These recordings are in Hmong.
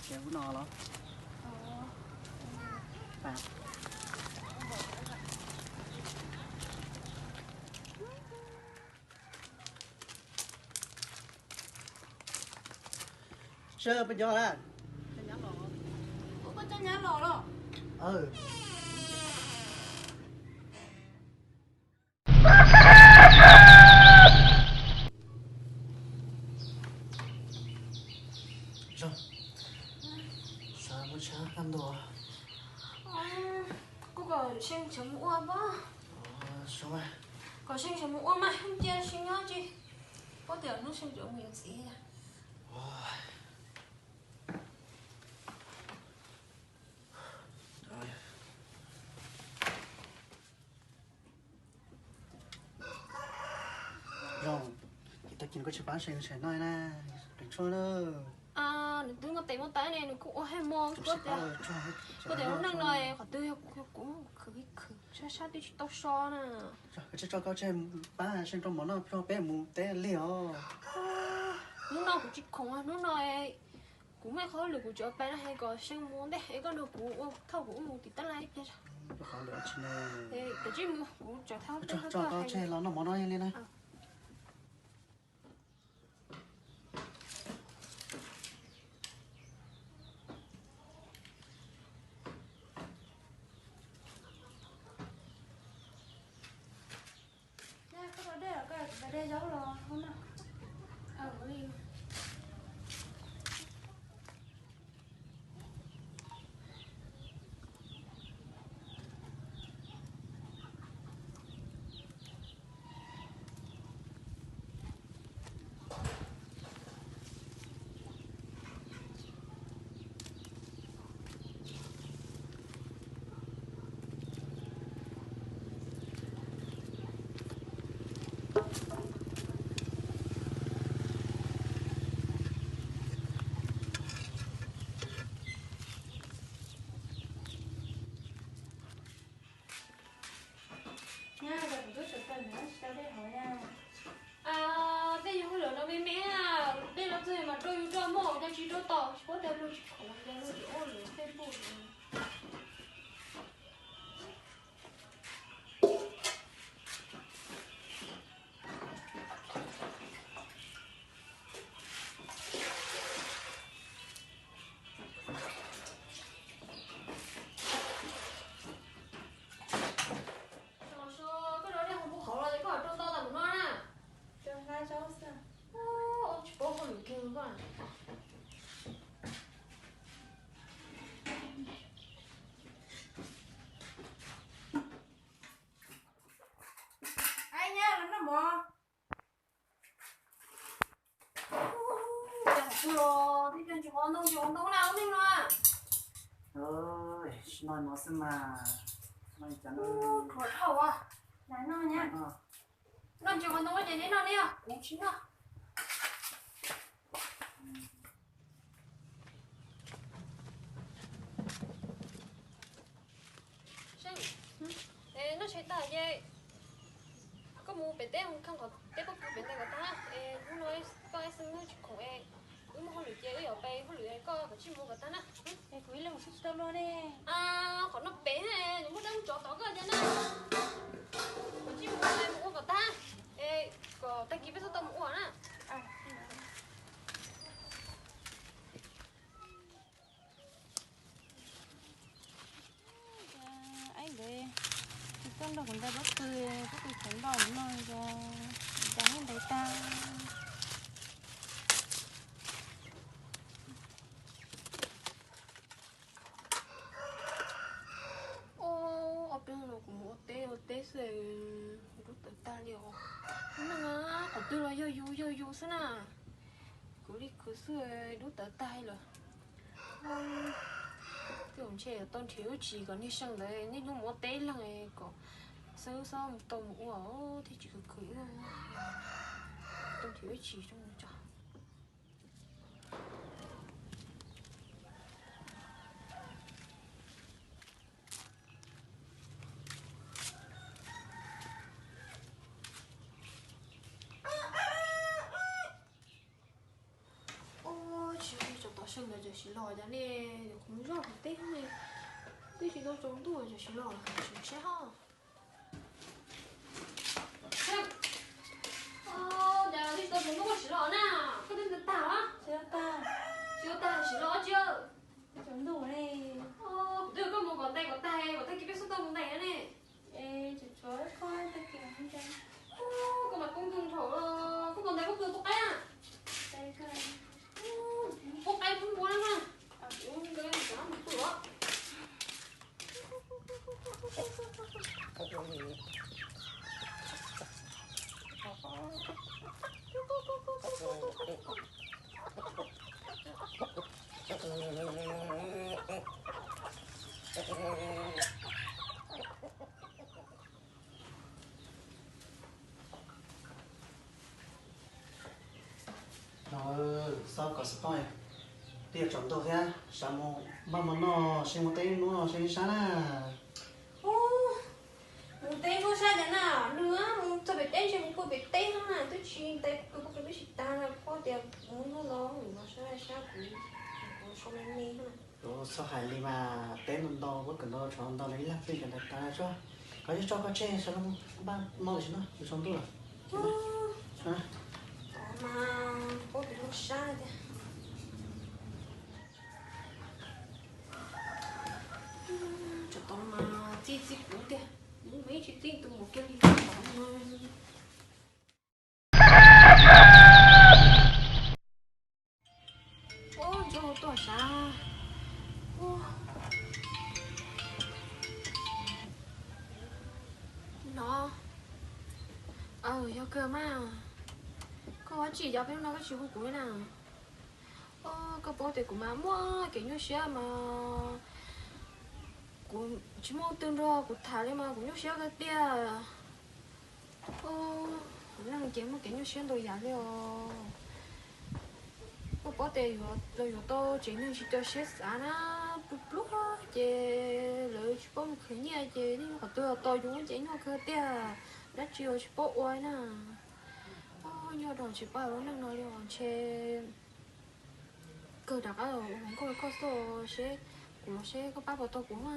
Ces ub no los. Seb puas nco na? Ua koj coj nyab los los? Koj kom Seej tseem mus ua pob, kom Seej tseem mus ua mas cia Seej nyob tsis paub tias hnub Seej yuav mus yuav txiv. Zoo, ces tag kis koj tsis pab Seej ntshe no na, qis tshuaj na. Nws twb muaj tes muaj taw ne, nws kuj ua hais mos, koj tias lub neej no qhov twg yog kuv khwv khwv sab sab twb tsis tau so na. Koj tsis tso koj tseg pab Seej rau mov noj, peb mus teb lig os. Hnub no kuv tsis khoom, hnub no kuv muaj qhov hauj lwm kuv tseem pais na, hais kom Seej mus ntej es koj nrog kuv ua thauj kuv wb mus tim tab laj ib pliag. Kav tsij mus, kuv tseem thauj tso koj tseg los noj mov no li na. Dej yog hauj lwm no me me, dej los txog mas rau yus rau mog, ua cas tsis rau tos, tsis paub tias luag tsis khoom, luag tsis ua lawm Facebook. Koj rau dej hauv npua qhauv los koj rau ntau tas mus no na. Tsis paub hauj lwm kiag koj. Ai nyab los noj mov. Cas qhov twg los tib pliag ntsis qhov ntoo ntsis qhov ntoo na ua neej no. Tsis noj mov xwb mas, noj cas no. Ruam dhau as, noj nyab. Noj ntsis qhov ntoo ces neb noj neb, kuv tsis noj. Noj tshais tag ces koj mus pem teb mus khawb qhov teb pob kws pem ntawd kom tag na. Es hnub no koj ib xeeb wb tsis khoom es wb muaj hauj lwm ces wb yuav pais hauj lwm, koj kav tsij mus kom tag na. Es kuv ib leeg mus xwb tsis tau luag ne. Qhov no pem, nws muaj dab muaj tsov tom koj ces na. Kav tsij mus, mus ua kom tag, es kom tag kis peb txhob tau mus ua na. Ib ntawd tsis tuaj nrog kuv ntais pob kws, pob kws khoov ntau no ces ntais neb ntais tag. Ob peb hnub no kuv mus ua teb ua teb xwb, dub tawv tag li os. Lub neej qhov twg los yog yus yog yus xwb na. Kuv li kuv xwb dub tawv tag lawm. Tej zaum ntshe yuav tau nrhiav lub tsis kom niag Seej ntawd niaj hnub mus ua teb leeg kom Seej wb txhob tau mus ua thiaj tsis khwv khwv wb. Tau nrhiav lub tsis zoo tso. Ub, tsis tso tau Seej ntawd Tam sim los cas nej kuv zoj kuv teb ne, twb tsis tau tsaus ntuj tam sim los tsis tsheb ho. Cas twb tsis tau tsaus ntuj koj tsis los na, koj twb ntawd tag los? Tsis tau tag, tsis tau tag tsis los tsis. Tsaus ntuj ne. Kuv twb koj mus kom ntais kom tag kom tag kis peb xub tau mus ntais ne. Koj mas poob ntuj nrhaum los koj kom ntais koj pw pub qaib na. Pub qaib pub npua na. Xauj kom xov tooj, twb yuav tsaus ntuj thiab, sawv mus npaj mov noj seb mus teb hnub no seb sab na. Mus teb hnub sab cas na, nws mus txog pem teb ntshe mus pw pem teb no na, twb tsis ntais kuv pw twb tsis tag na, koj tias mus hnub no mus no sab sab kuv, kuv so me me na. Txhob hais li mas, teb ntau ntau, muab kawm ntau tshuav ntau los ib lag plig kawm ntais tas tso. Koj yeej tso koj tseg sawv los mus npaj mov tam sim no, yuav tsaus ntuj lawm. Mas, ua pem lub sab tiag. Tsam tau mas txij txij kuv tiag, kuv ib tsis txij tus mus kiag li tau no. Ub, ntsuag tuaj sav. No, yog kawg mas, koj ua tsis cov peb no koj tsis hu kuv li na. Koj paub tias kuv mas muaj kev nyuaj siab mas kuv tsis muaj twg nrog kuv tham li mas kuv nyuaj siab kawg tiag. Kuv leej ces muaj kev nyuaj siab ntau yam li os. Koj paub tias los yuav tau tsev neeg tsis txaus siab xav na, pluag pluag ces lawv tsis paub mus khwv nyiaj ces nej qhov twg tos yus ces nyuaj kawg tiag, dab tsi los tsis paub ua na. Nyuaj rau tsis pab lub neej no li os ntshe. Kawg rov qab los ua hluas nkauj rau koj xwb seb, kuv los seb koj pab puas tau kuv na.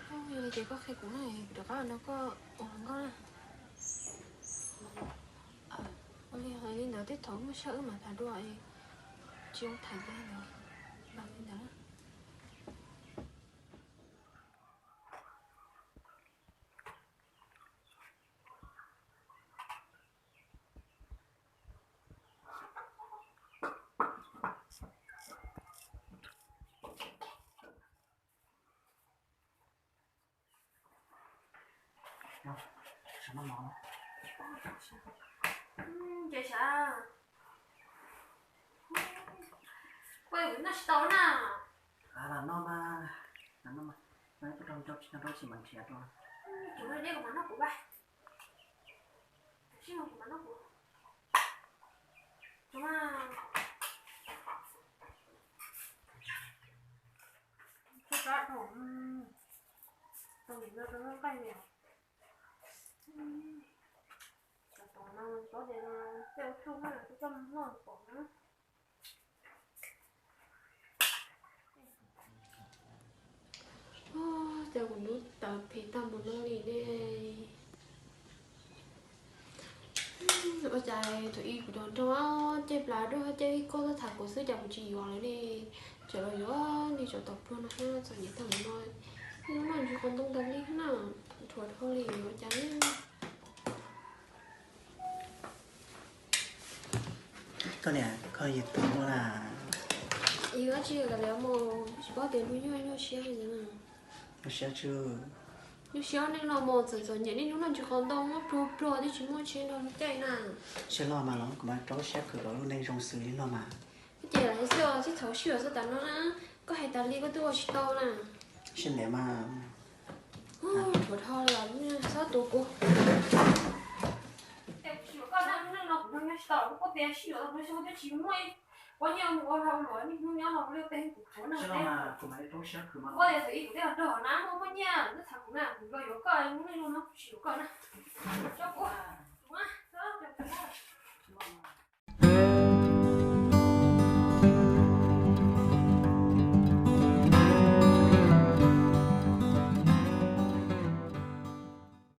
Yog li ces koj qhia kuv na, kuv rov qab los nrog koj ua hluas nkauj na. Ua li, li ntawd tej thaum muaj sij hawm wb mam tham dua, tsis zoo tham ntawd, li ntawd. Ces sav, kuv noj tsis tau na. Los noj mas, los noj mas, tuaj rau tsis noj rau tsis mam nrhiav rau. Kuv noj deb kuv mam noj kuv vaj. Sib nug kuv mam noj kuv. Kuv mas, tsuag rab dhau, tau nim no rau noj nqaij li. Cov tom no paub tias tej ua tsuj na, kuv coj mus noj pom na. Cas kuv hnub tawv phem tag mus no li ne. Ua cas thaum ub kuv cov nroog caij plas dua caij ib koj tuaj tham kuv xwb cas kuv tsis yuav lawm ne. Tseem los yuav nej cov tom pluag no thiab txom nyem tag mus no. Hnub no ntsis qhov ntoo tas li na, dhuav dhau li ua cas ne. Koj niam koj yug tau ua na. Yug dab tsi kav liam mus, tsis paub tias hnub nyuaj nyuaj siab li na. Nyuaj siab tsis. Nyuaj siab neej no mus txom txom nyem niaj hnub noj ntsis qhov ntoo muab pluag pluag twb tsis muaj tsheb nrog caij na. Siab loj mas los kuv mam rau siab khwv kom lub neej zoo xws li no mas. Ces lam hais xwb os, txij thaum sij hawm txog tav no na, koj hais tas li koj twb ua tsis tau na. Sib ntev mas. Dhuav dhau li os, txhob tuav kuv. Koj na, lub neej no kuv nrog nyob tsis tau, koj tias sij hawm txog hnub xyoo twb tsis muaj ib qho nyiaj mus ua lag ua luam niaj hnub nyob no ua liaj teb kuv tsuav neej teb. Koj tias thaum ub kuv twb yog nrog na, muaj muaj nyiaj twb txhav kuv na, kuv los yuav koj, lub neej no kuv tsis yuav koj na. Tso kuv.